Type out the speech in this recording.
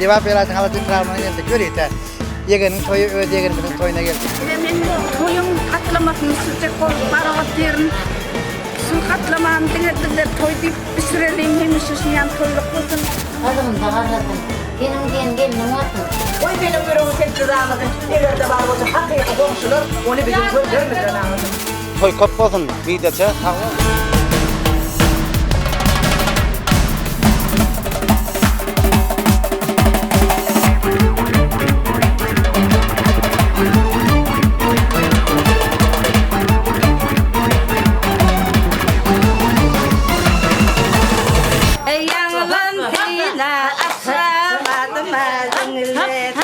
Lebap welaýatynyň Halaç etrabyndan geldik ýörite. Ýegeniň toýy öz ýegenimiziň toýuna geldik. Ine men toýuň gatlamasyny bişirjek bolup baryp otyryn. Şul gatlamany diňe bizler toý diýip bişireliň hemişe şunýan toýluk bolsun. Gazygynda garrasyn, Gelin diýen gelniň bolsun. Goý meniň ýüregim sessiz aglasyn, Eger-de bar bolsa hakyky goňşular, Ony biziň gözlerimizden aňlasyn. Toý köp bolsun, wideoça sag bol. Ýaňlan syna aşgabadyma diňle.